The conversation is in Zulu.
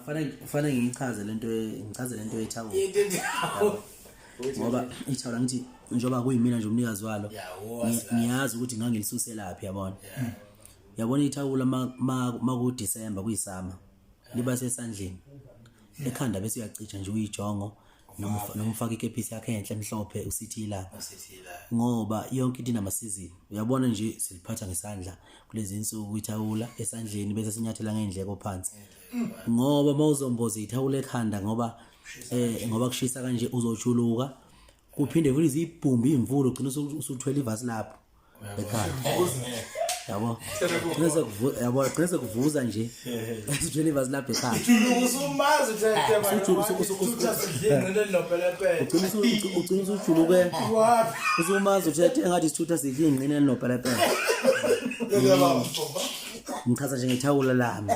Fanele fanele ngichaze lento ngichaze lento yethawula. Into endawo. Ngoba ithawula ngithi njengoba kuyimina nje umnikazi walo. Yeah, wazi kahle. Ngiyazi ukuthi ngangilisusela phi yabona. Yabona ithawula ma ku December kuyisama. Liba sesandleni. Ekhanda bese uyacija nje uyijongo noma noma ufaka ikepisi yakhe enhle emhlophe usithi ilanga. Usithi la. Ngoba yonke into inamasizini. Uyabona nje siliphatha ngesandla kulezi insuku ithawula esandleni bese sinyathela ngendleko phansi. Ngoba mawuzomboza ithawula ekhanda ngoba ngoba kushisa kanje uzojuluka kuphinde futhi zibhumbi imvula ugcina usuthwele ivasi lapho ekhanda yabo gcina sekuvuza yabo gcina sekuvuza nje usuthwele ivasi lapho ekhanda Usumazi uthethe ugcina ugcina usujuluke usumazi uthethe engathi isithutha sidla ingqina elinopelepele. Ngichaza nje ngethawula lami.